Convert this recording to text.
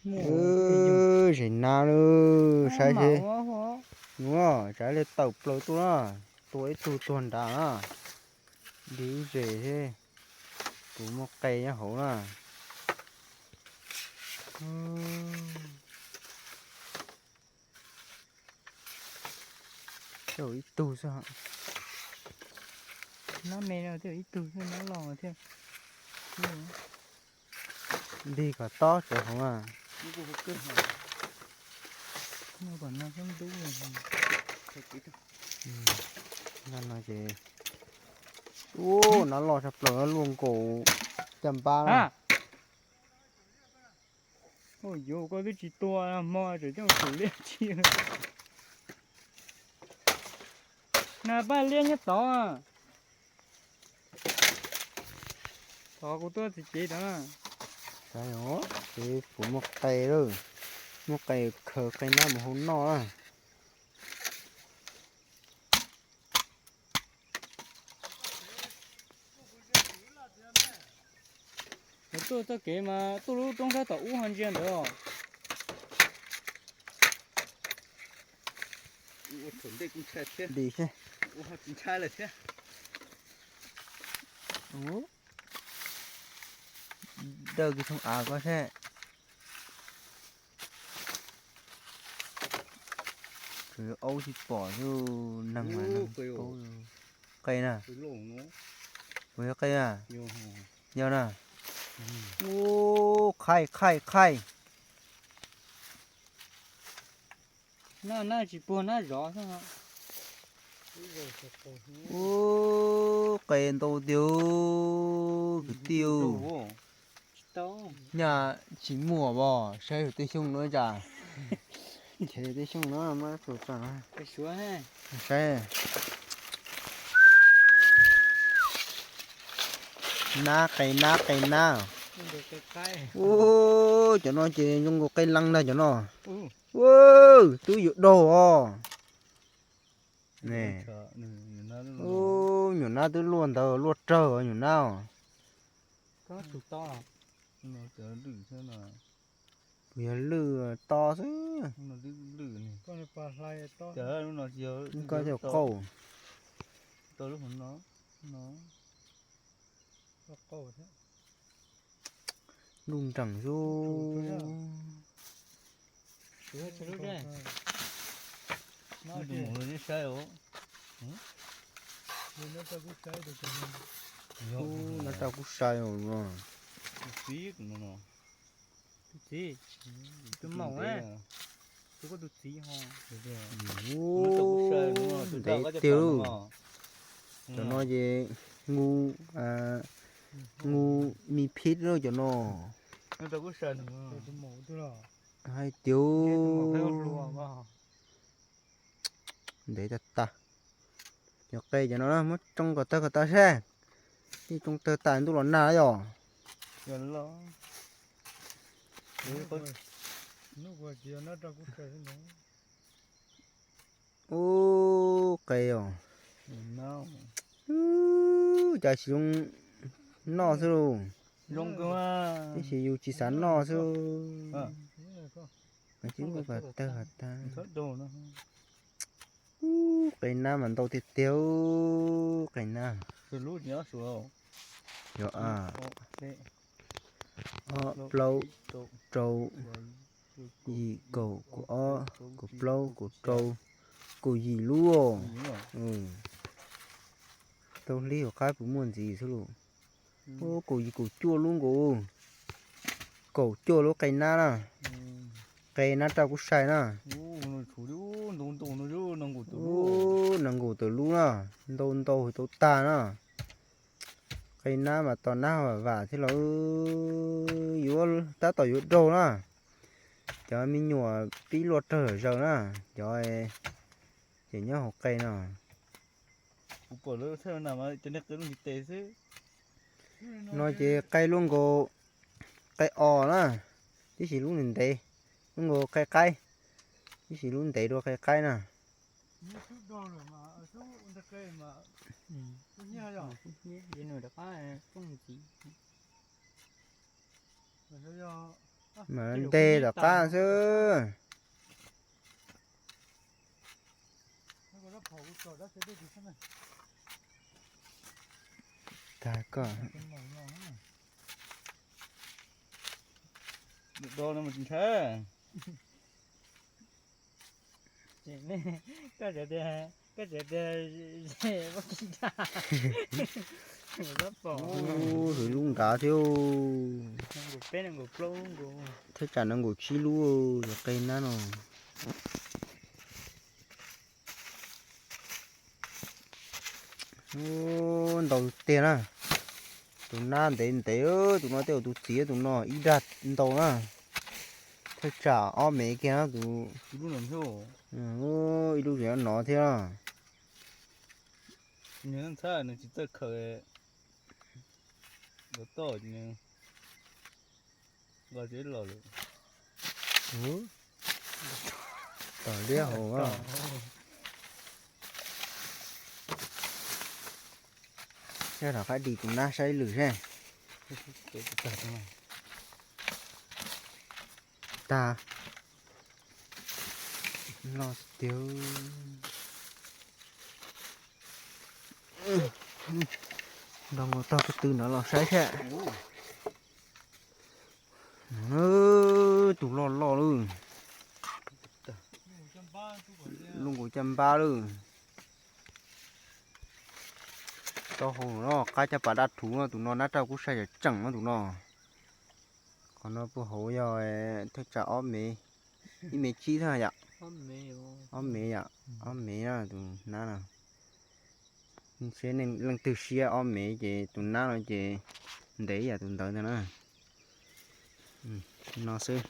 Ub, zem nab lub, saib seb. Ub, saib li tawm plaws tuaj na, tua ib tug tuag nrad na. Dig ub zes thiab, kuv muaj qe nyob hauv na. Ib tug xwb, nab me no thiaj ib tug xwb, nab los thiab. Dig kom tob cov hauv na. Ub, nab los tshaj plaws luaj nkaus caj npab na. Yuav koj twb tsis tua hmo tseem coj tus liab tsi. Na paj liab nyob tod. Thov kuv tuaj txiv cev tod na. Saib os, ces kuv muaj qe lawm, muaj qe khaws qe nab mus hau noj na. Lawv tuaj txoj kev mas tuaj lub roob sab tom ub ho ntsia ntawd os. Dim seb. Ntshai lawm thiab. Dawj kiag thooj av ko seb. Aub tsis pom xwb, neeg mas neeg paub. Qe na. Puas yog qe na? Yog na. Ub, qhaij qhaij qhaij. Nab, nab tsis puag nab zov xwb. Ub, qe ntau tiag kwv tij. Nyaj tsis muaj os, saib yus tej xyoob no tsam. Nrhiav yus tej xyoob no mas tus tsam. Saib. Nab qe nab qe nab. Ub, cov no ces zoo nkaus qe leej ntag cov no. Ub, twb yuav daug os. Ub, nyuam nab twb luaj ntawd luaj rawg nyuam nab os. Kuv yog lwj to xwb. Koj cov qauj. Ntuj nreem zuj. Nab rau kuj sai os. Tus maum, tus koj tus txiv ho. Ntev tiag. Cov no ces ngu, ngu mi phib lawm cov no. Hais tiag. Ntev tag tag. Cov qe cov no muab tsoo kom tawg kom tas seb. Yeej tsoo tawg tas ntuj los nag yom. Ub, qe os. Cas tsis zoo noj xwb lauj. Tab sis yus tsis xav noj xwb. Tawg tag. Ub, qe nab mas ntau tiag tiag, qe nab. Yog a, ob plaub rau yim kaum kaum ob kaum plaub kaum rau kaum yim lub. Tau hlib hauv qab puas muaj ntxiv xwb lauj. Ub, kaum yim kaum cuaj lub nkaus. Kaum cuaj lub qe nab na. Qe nab rau kuj sai na. Ub, nees nkaum tawm lub na. Ntau ntau tau tag na. Qe nab mas tos nab vam vam thiab los yuav tab tom yuav daug na. Cov me nyuam pib luaj rawg zaws na. Cov ces nyob hauv qe no. No ces qe lub nkaus qe os na, tib si lub ntev ntev, lub nkaus qe qaib, tib si lub ntev dua qe qaib na. Mas nteg tom qab xwb. Tag koj. Koj tseem tias, koj tseem tias, hwv lub nqav thiab. Thaj tsam nees nkaum tsib lub cov qe nab no. Ntau tiag na. Tus nab ntev ntev, tus no tej zaum tus txiv tus no ib dag ntau na. Thaj tsam ob mev kiag na tus. Ib lub zeem no thiab. Nws tsis txawj khaws, toj, los tsis los lawm. Tom liab hauv. Sab rov qab dim tus nab saib lwm seb. Tag. Loj tiag. Nrog nkaus tog ko tw no los saib seb. Tus loj loj lawm. Lub nkaus caj npab lawm. Taub hau no qab caj pas dab thuv no, tus no nab raj kuj sai tseem tseem no tus no. Qhov no puag hauv yog thaj tsam ob mev, ib mev tsib thiab yom. Ob mev yom, ob mev na tus nab no. Seb leej twg siab ob mev ces tus nab no ces ntev yam tus ntawd ntag na. No xwb.